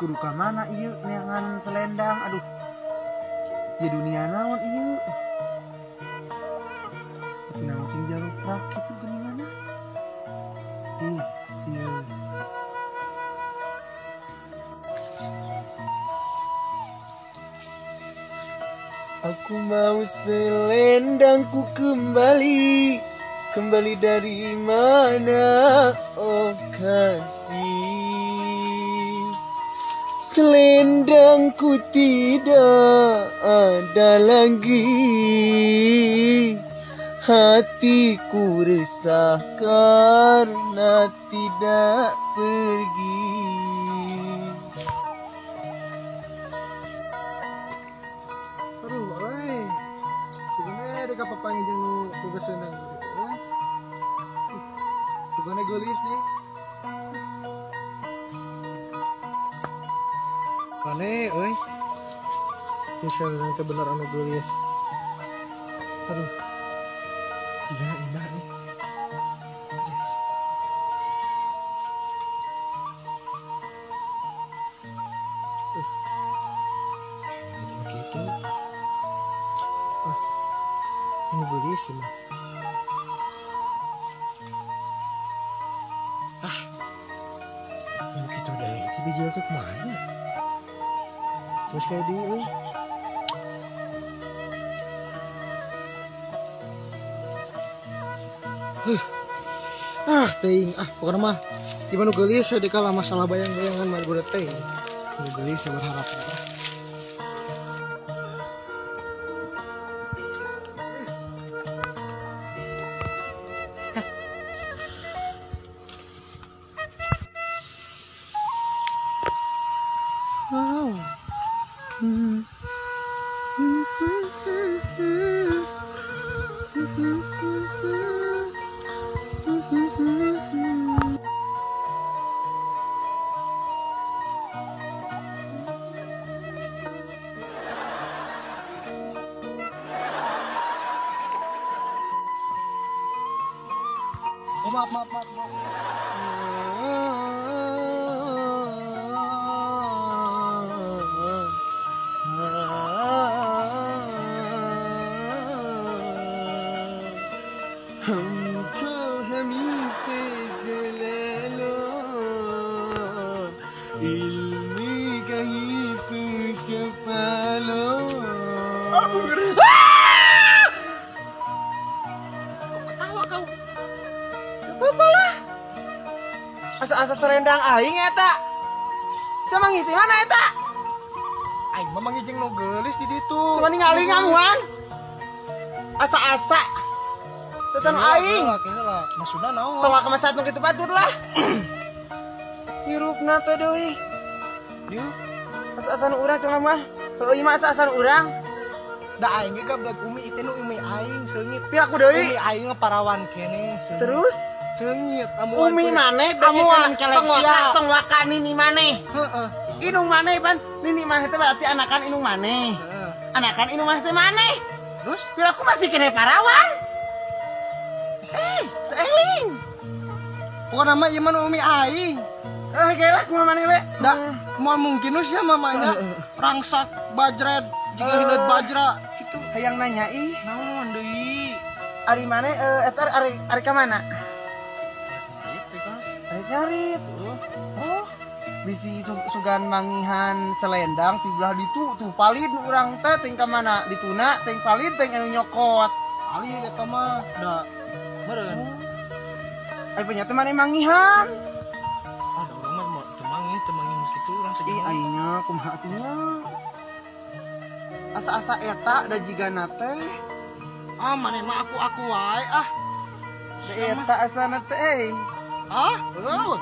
Kudu ka mana ieu neangan selendang, aduh. Ya dunia naon ieu. Itu naon sing jaluprak kitu geuninganna. Ih, sieun. Aku mau selendangku kembali, kembali dari mana, oh kasih. Selendangku tidak ada lagi, hatiku resah karena tidak pergi. Aduh, euy. Sugane rek papanggih jeung nu boga selendang gitu euy. Sugane geulis nih. Aneh euy. Ini selendang teh bener anu geulis. Aduh. Jigana indah nih. Gitu. Ah, ini beli sih mah. Ah, yang gitu deh. Itu bijil tuh kemana? Terus kayak di ini. Ah, ting. Ah, pokoknya mah gimana geulis saya dikala masalah bayang-bayangan mah gue teh. Nu geulis saya berharap. Wow. Oh, maaf, maaf, maaf, maaf. हमको हमी से जो ले लो, इल्मी कहीं तुम छुपा लो. Kok ketawa kau? Gak apa-apa lah. Asa-asa serendang aing eta. Sama ngiti mana eta? Aing mah manggih jeung nu geulis di ditu. Cuma ningali ngamuan. Asa-asa sesan aing. Lah, maksudna naon? Tong kamasat nu kitu batur lah. Hirupna teh deui. Yeuh, asa-asa nu urang cenah mah. Heueuh ieu mah asa-asa nu urang. Da aing ge gableg umi itu nu umi aing seungit. Piraku deui. Umi aing mah parawan keneh. Terus seungit amuan. Umi maneh amuan tong tong waka nini maneh. Heeh. Inung maneh pan nini maneh teh berarti anakan inung maneh. Heeh. Anakan inung maneh teh maneh. Terus piraku masih keneh parawan. Eling. Pokokna mah ieu mah nu umi aing. Eh, geus lah kumaha maneh we. Da moal mungkin sia mamanya rangsak bajret jiga hideut bajra kitu. Hayang nanya ih. Naon deui? Ari maneh eta ari ari ka mana? Ngarit Ari ngarit. Oh, bisi sugan mangihan selendang ti belah ditu tuh palid urang teh ting ka mana? Dituna ting palid ting anu nyokot. Palid eta mah da meureun. Ai punya teh maneh mangihan. Ah, da urang mah teu manggih, teu manggih kitu urang teh. Ih, aingnya kumaha atuh nya. Asa-asa eta da jigana teh. Ah, maneh mah aku-aku wae ah. Da eta asana teh euy. Ah, heueuh.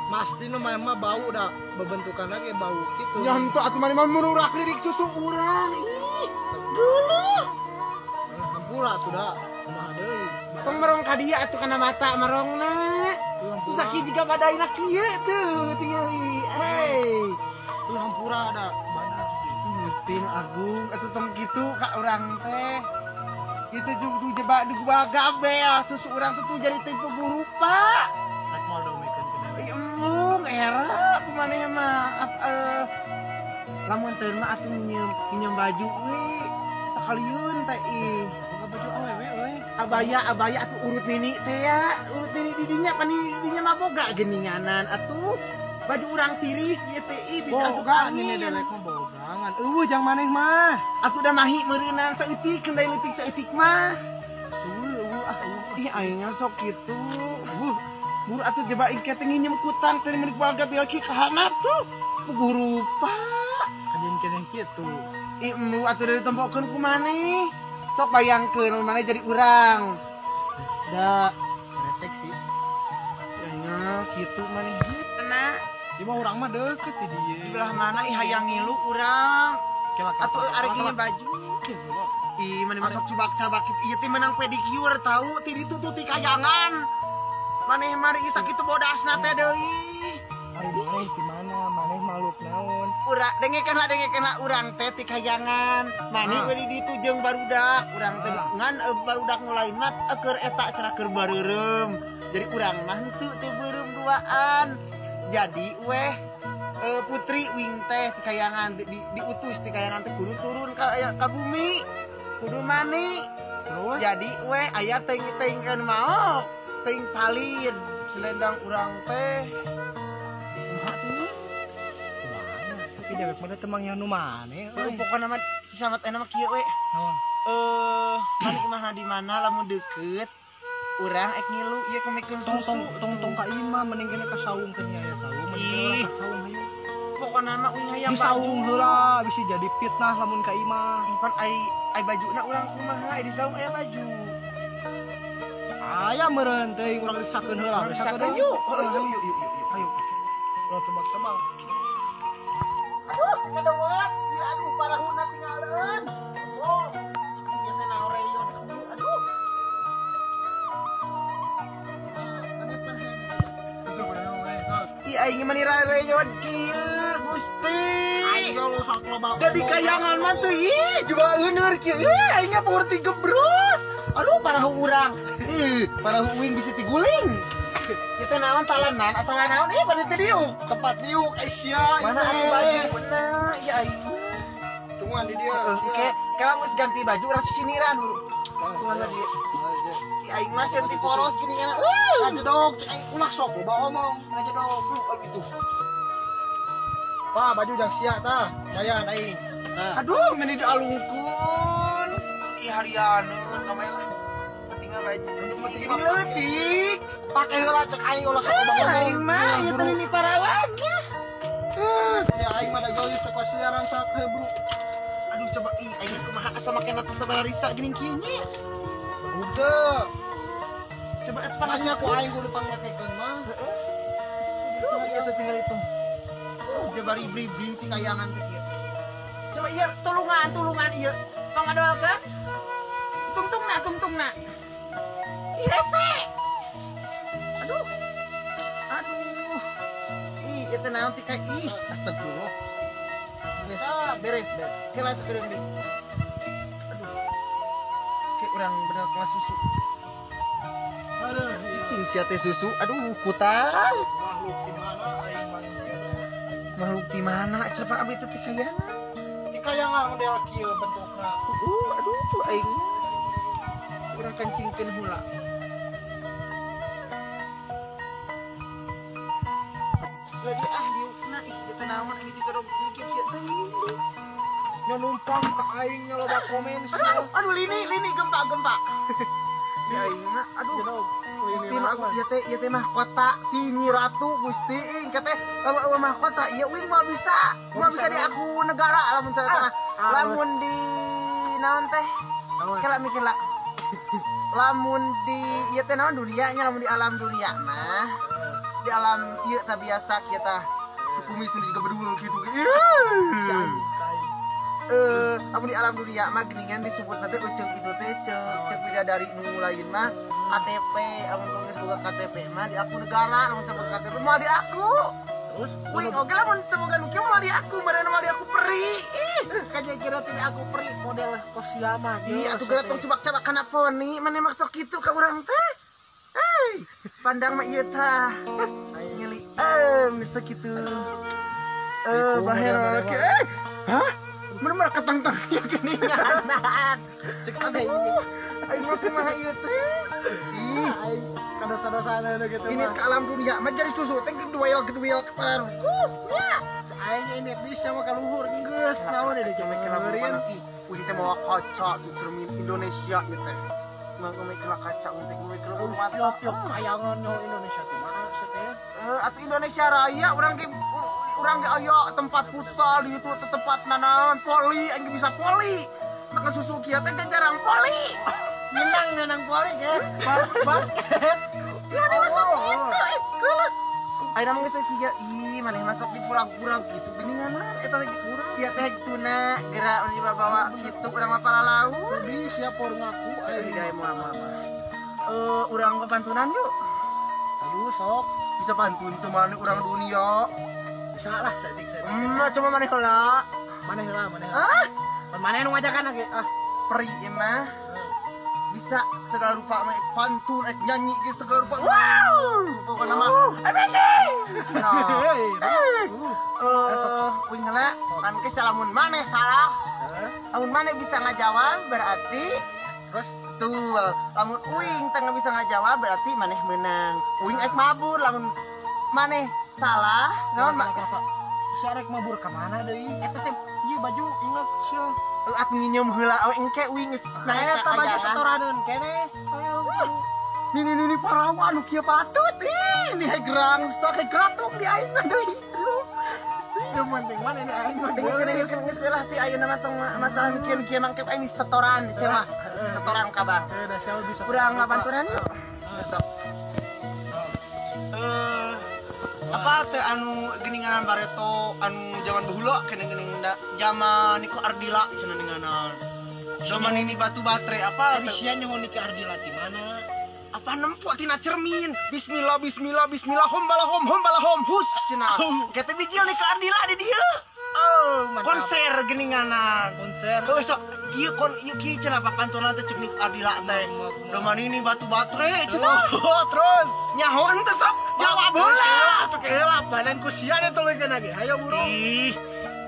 Pasti nu mah bau da bebentukanna ge bau kitu. Nya henteu atuh maneh mah mururak lirik susu urang. Ih, dulu. Hampura atuh da. Kumaha deui? Tong merong ka dia atuh kana mata merongna. Tuh sakit juga badaina kieu tuh tingali. Hei. Tuh hampura da badan. Gusti nu agung atuh tong kitu ka urang teh. Itu tuh jebak di gua gabel susu urang tuh tuh jadi tipe gurupa. Rek moal domikeun ke dewek. Embung era kumaneh mah Henteu mah atuh nginjem baju we. Sakalieun teh ih. Boga baju awewe euy. Abaya atuh urut nini teh ya. Urut nini di dinya pan di dinya mah boga geuninganan atuh. Baju urang tiris ieu teh ih bisa asup Boga nini angin. dewek mah boga ngan eueuh jang maneh mah. Atuh da mahi meureunang saeutik kendai leutik saeutik mah. Suwe eueuh ah eueuh. Ih aing sok kitu. Wuh, buru atuh jeba engke teh nginjem kutang teh milik warga bilki ka handap tuh. Puguh rupa. Kajeun keneh kitu. Ih emu atuh dari tempokeun ku maneh. Sok bayangkeun mun maneh jadi urang. Da retek sih. Ya kitu maneh. Mana? Ieu mah urang mah deukeut di dieu. Di belah mana ih hayang ngilu urang. Kela Atuh arek nginjem baju. Ih maneh masuk cubak-cabak ieu teh menang pedicure tahu ti ditu tuh ti kayangan. Maneh mah ieu sakitu bodasna teh deui. Ari maneh di mana? Maneh makhluk naon? Urang dengekeun lah urang teh ti kayangan. Maneh we di ditu jeung barudak. Urang teh ngan barudak nu lain mah keur eta cenah keur bareureum. Jadi urang mah henteu teh beureum duaan. Jadi weh putri wing teh ti kayangan diutus ti kayangan teh kudu turun ka bumi. Kudu mani. Terus jadi weh aya teuing-teuing maok, teuing palid selendang urang teh. Kumaha tuh? Kumaha? Tapi dewek mah teu manggihan nu maneh euy. Pokona mah samat enak mah kieu we. Naon? Maneh imahna di mana lamun deukeut urang ek ngilu ieu kumikeun susu. Tong ka imah mending kene ka saung teh nya aya saung mending urang ka saung hayu. Pokona mah uing hayang Di saung heula bisi jadi fitnah lamun ka imah. Pan ai bajuna urang kumaha ai di saung aya baju. Aya meureun teuing urang riksakeun heula. Riksakeun yuk. Yuk yuk yuk. Ayo. Ulah tebak-tebak. Aduh, kadewet. Ieu aduh parahuna tinggalkeun. Oh. Ieu teh naon reyon. Aduh. Ih aing mah reyon kieu Gusti. Aing sok loba. Jadi kayangan mah teh ih juga euneur kieu. Ih aing mah purti gebrus. Aduh parahu urang. Ih, parahu uing bisi tiguling. Kita naon talenan atau naon ih bade teh diuk. Tempat diuk Aisyah. Mana atuh baju na ya aing. Tungguan di dieu. Oke, kalau geus ganti baju urang sisiniran buru. Tungguan di dieu. Ih aing mah sieun ti poros gini nya. Ngajedog cek aing ulah sok loba omong. Ngajedog gitu. Tah baju jang sia tah. Kayan aing. Tah. Aduh, meni dialungkeun. Ih harianeun kamari lah. Tinggal baju penting ini leutik. Pake heula cek aing ulah sok loba omong. Aing mah ieu teh nini parawan ya. Ya aing mah da geulis teh sia rangsak bro. Aduh coba ih aing kumaha asa make na teh bararisa geuning kieu nya. Udah. Coba eta pangnya ku aing kudu pangmakekeun mah. Heeh. Ieu teh tinggal itu. Coba ribri-bri ti kayangan teh kieu. Coba ieu tulungan ieu. Pangadolkeun. Tungtungna. Ih rese. Aduh. Aduh. Ih ieu teh naon ti ka ih astagfirullah. Geus beres. Kela sakedeung deui. Aduh. Kayak urang bener kelas susu. Aduh, cing sia teh susu. Aduh, kutang. Makhluk di mana aing mah? Makhluk di mana? Cepat abdi teh ti kayangan. Ti kayangan model kieu bentukna. Aduh aing. Urang kancingkeun heula. Lagi ah diukna ih teh naon aing digodog kieu kieu teh. Nya numpang ka aing nya loba komen. Aduh lini gempa. Ya aing mah aduh. Gusti mah aku ieu teh mahkota ti Nyi Ratu Gusti ing teh lamun eueuh mahkota ieu uing moal bisa. Moal bisa diaku negara lamun teh. Lamun di naon teh? Kela mikir lah. Lamun di ieu teh naon dunia nya lamun di alam dunia mah. Di alam ieu tah biasa kieu tah. Kumis mun juga bedul kitu. Lamun di alam dunia mah geuningan disebut teh uceuk itu teh ceuk bidadari nu lain mah KTP, lamun geus boga KTP mah diaku negara, lamun teu boga KTP moal diaku. Terus uing oge lamun teu boga nu kieu moal diaku, meureun moal diaku peri. Ih, kajeun teh diaku peri model Kosyama. Ih, atuh geura tong cubak-cabak kana poni, maneh mah sok kitu ka urang teh. Hei, pandang mah ieu tah. Nyeli sakitu. Bahero. Hah? Bener-bener ketentang ya geuningan. Cek aing. Aing mah kumaha ieu teh? Ih, kadosa-dosana nu kitu. Ini ke alam dunia mah jadi susu teh geduel-geduel keparuh. Nya. Aing ini di sama kaluhur geus naon deui cemeureun. Ih, uing teh mawa kaca tuh cermin Indonesia ieu teh. Mang mikir kaca uing teh mikir mata. Siap kayangan nyaho Indonesia teh mana sih teh? Atuh Indonesia Raya urang ge urang ge aya tempat futsal di ditu tempat nanaon poli aing bisa poli. Tekan susu kieu teh jarang poli. Menang poli ge basket. Ya mana masuk kitu keuleuh. Ayeuna mah geus kieu ih maneh masuk di purag-purag kitu geuningan eta lagi kurang. Ieu teh tuna geura dibawa kitu urang mah palalaur. Di siap por ngaku aing gawe moal-moal. Urang papantunan yuk. Ayo sok. Bisa pantun teu maneh urang dunia. Bisa lah saeutik saeutik. Coba maneh heula. Maneh heula, maneh. Ah, maneh nu ngajakan lagi. Ah, peri ieu mah. Bisa segala rupa mah pantun ek nyanyi ge segala rupa. Wow, pokokna mah amazing. Sok uing heula, kan ke lamun maneh salah. Lamun maneh bisa ngajawab berarti terus betul. Lamun uing teu bisa ngajawab berarti maneh menang. Uing ek mabur lamun maneh salah, naon mak? Si arek mabur ka mana deui? Eta teh ieu baju inget sia. Atuh nginyeum heula we engke uing geus naek eta baju setoraneun keneh. Nini nini parawan nu kieu patut. Ih, ini he gerangsak he gatung di aing mah deui. Yang penting mana ini aing mah. Geus lah ti ayeuna mah tong masalah kieu-kieu mangke aing setoran sia mah. Setoran kabar. Heuh da sia bisa. Urang ngabanturan yuk. Apa teh anu geuninganan bareto anu zaman baheula keneh geuning zaman Niko Ardila cenah geuninganan. Zaman ini batu baterai apa tadi sia nyaho Niko Ardila ti mana? Apa nempo tina cermin. Bismillah bismillah bismillah hom balahom hom balahom hus cenah. Kete bijil Niko Ardila di dieu. Oh, mantap. Konser geuninganan. Konser. Heuh sok ieu kon ieu kieu cenah papantunan teh cek Niko Ardila teh. Zaman ini batu baterai cenah. Terus nyaho henteu sok jawab heula. Atuh heula badan ku sia teh tuluy lagi. Ayo buru. Ih,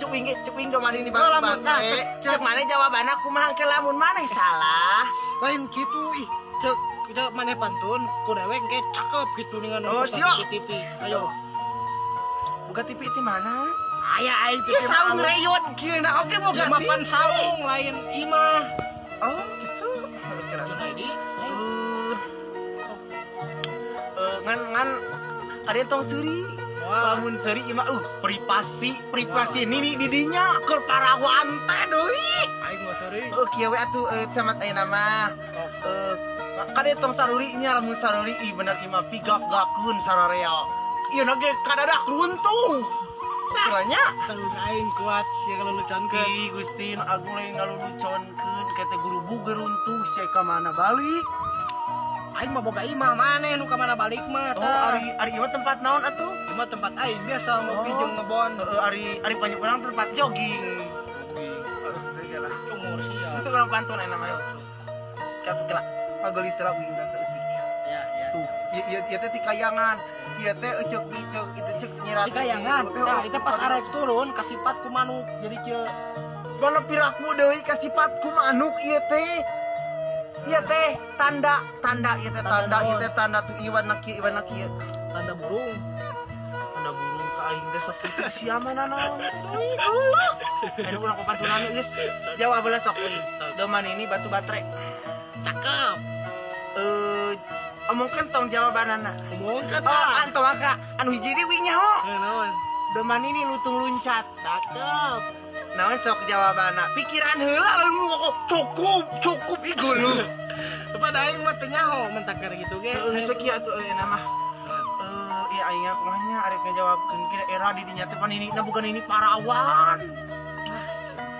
cuk wing do maneh ini batu baterai. Cek maneh jawabanna kumaha ke lamun maneh salah. Lain kitu ih. Cek kita maneh pantun ku dewek ge cakep kitu ningan nonton TV. Ayo. Buka TV ti mana? Aya aing TV saung reyon kieu na oge boga TV. Mapan saung lain imah. Oh, gitu. Junaidi. Ngan kalian tong seuri. Lamun seuri imah privasi nini di dinya keur parawan teh deui. Aing mah seuri. Heuh kieu we atuh camat ayeuna mah. Kade tong saruri nya lamun saruri ih bener imah pigak-gakeun sararea. Ieu na ge kadadak runtuh. Kiranya saruri aing kuat sia ngaluluconkeun. Ih Gusti nu agung lain ngaluluconkeun kete guru buge runtuh sia ka mana balik. Aing mah boga imah maneh nu ka mana balik mah tah. Oh, ari imah tempat naon atuh? Imah tempat aing biasa ngopi jeung ngebon. Heeh, ari panjang urang tempat jogging. Heeh, lah. Umur sia. Geus urang pantun ayeuna mah. Kitu kela. Pagelis lah uing dan saeutik. Ya, ya. Tuh, ieu teh ti kayangan. Ieu teh euceuk diceuk itu ceuk nyirat. Ti kayangan. Nah, itu pas arek turun kasipat ku manuk. Jadi kieu mana piraku deui kasipat ku manuk ieu teh. Ieu teh tanda ieu teh tanda ieu teh tanda tuh ieu warna kieu ieu warna kieu. Tanda burung. Tanda burung ka aing teh sok kitu sia mana naon deui geuleuh. Aduh urang papantunan geus. Jawab heula sok euy. Doman ini batu baterai. Cakep. Omongkeun tong jawabanana. Omongkeun. Oh, anto maka anu hiji deui wing nyaho. Naon? Doman ini lutung luncat. Cakep. Naon sok jawabanana? Pikiran heula lamun kok cukup ih geuleuh. Pada aing mah teu nyaho mentakar gitu ge. Heuh sok ieu atuh euy mah. Ieu aing kumaha nya arek ngajawabkeun kira era di dinya teh pan ini na bukan ini parawan.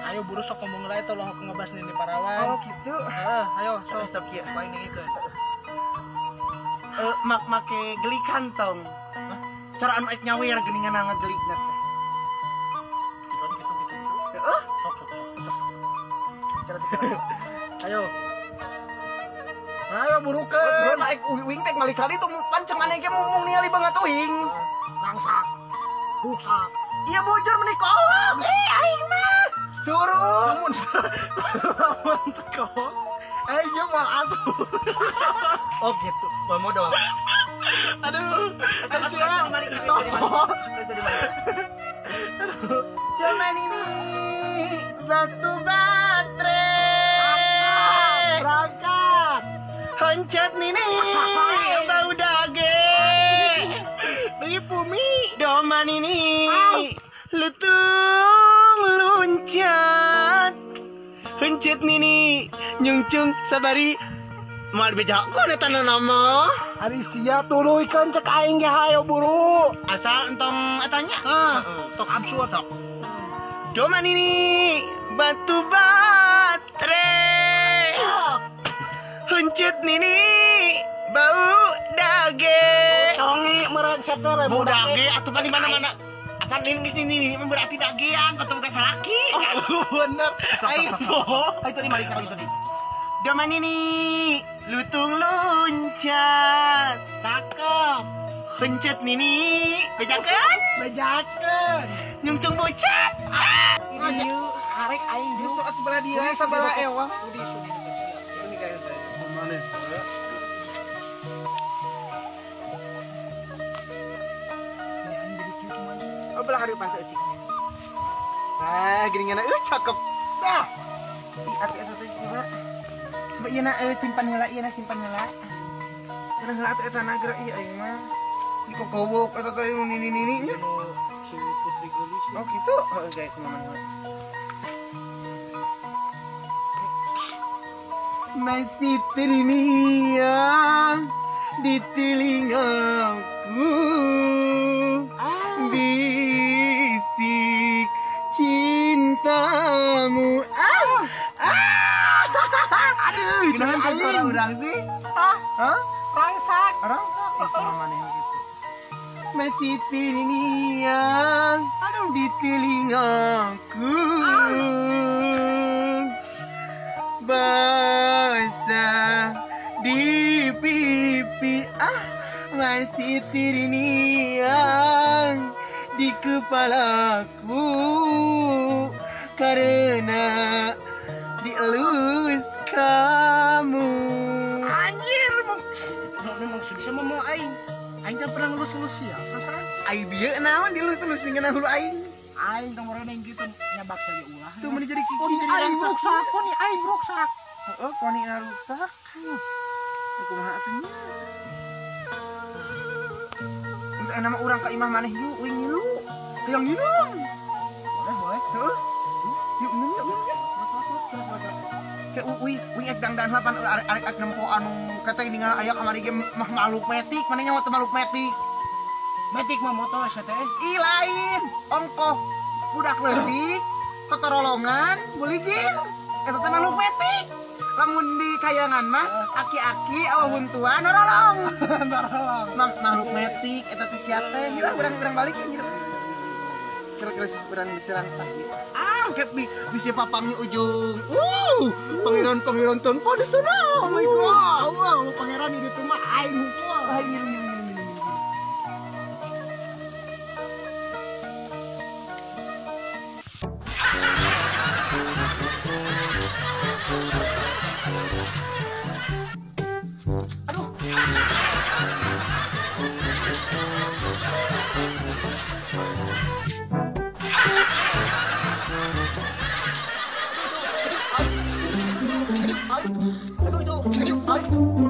Ayo buru sok ngomong lah itu loh ngebahas nini parawan. Oh gitu. Heeh, ayo sok sok ieu. Paling dingikeun. Mak make gelikan tong. Hah? Cara anu ek nyawer geuningan ngagelikna teh. Gitu gitu gitu. Heeh. Sok sok sok sok. Kira-kira. Ayo. Ayo burukeun. Mun ek uing teh kali tuh panceng aneh ge mung ningali banget uing. Rangsak. Ruksak. Iya bojor meuni kolak. Ih aing mah. Curug. Lamun teko. Ieu moal asup. Oh gitu. Bawa modal. Aduh, siap. Cuman ini batu baterai. Berangkat. Honcat nini bau dage. Nipu mi. Doman ini lutung luncat. Hencet nini nyungcung sabari. Moal bejakeun eta nama. Ari sia tuluykeun cek aing ge hayo buru. Asal entong eta nya. Heeh, tok absurd sok. Doman ini batu baterai. Hencet nini bau dage. Conge meureun sia teh bau dage atuh pan di mana-mana. Apaan ini geus nini berarti dagean atau bukan salaki. Oh, bener. Aing bohong. Ayo tadi balik tadi. Doman ini lutung loncat. Cakep. Hencet nini bejakeun. Bejakeun. Nyungcung bocet. Ieu harek aing dieu. Sok atuh bala dia sabaraha ewa. Sudi sudi Ini kayak saya. Mana? Oh belah hari pas eutik. Ah, gini ngana cakep. Dah. Ih atuh eta teh coba. Coba ieu na simpan heula, ieu na simpan heula. Cenah heula atuh eta na geura ieu aing mah. Di kokowok eta teh nu nini-nini nya. Si Putri Geulis. Oh gitu. Heeh guys, teman-teman. Masih terngiang di telingaku. Bisik cintamu. Aduh, Kenapa suara urang sih? Hah? Hah? Rangsak. Rangsak itu maneh gitu. Masih terngiang di telingaku. Basah di pipi, masih terngiang di kepalaku karena dielus kamu. Anjir, maksud saya mau aing. Aing kan pernah ngelus-ngelus ya, perasaan. Aing bieu naon dielus-elus dengan hulu aing. Aing tong mereneng gitu nyabak saya ulah. Tuh meni jadi kiki jadi aing ruksak, koni aing ruksak. Heeh, koni ruksak. Kumaha atuh nya? Geus aya nama urang ka imah maneh yuk, uing ngilu. Hayang nginum. Boleh, boleh. Heeh. Yuk minum yuk, minum yuk. Kayak uing uing ek dangdan helapan arek arek nempo anu kata ningal aya kamari ge mah makhluk metik, maneh nyawa teu makhluk metik. Metik mah motor sia teh. Ih lain, ongkoh budak leutik, ketorolongan, buligir. Eta teh makhluk metik. Lamun di kayangan mah aki-aki awah huntuan norolong. Norolong. Makhluk metik eta teh sia teh. Yeuh urang-urang balik anjir. Kira-kira urang diserang sakit. Ah, kayak bisa papangi ujung. Pangeran-pangeran tanpa di sana. Oh my god. Wow, pangeran di ditu mah aing hungkul. Aing minum. Aduh. Aduh, aduh, aduh.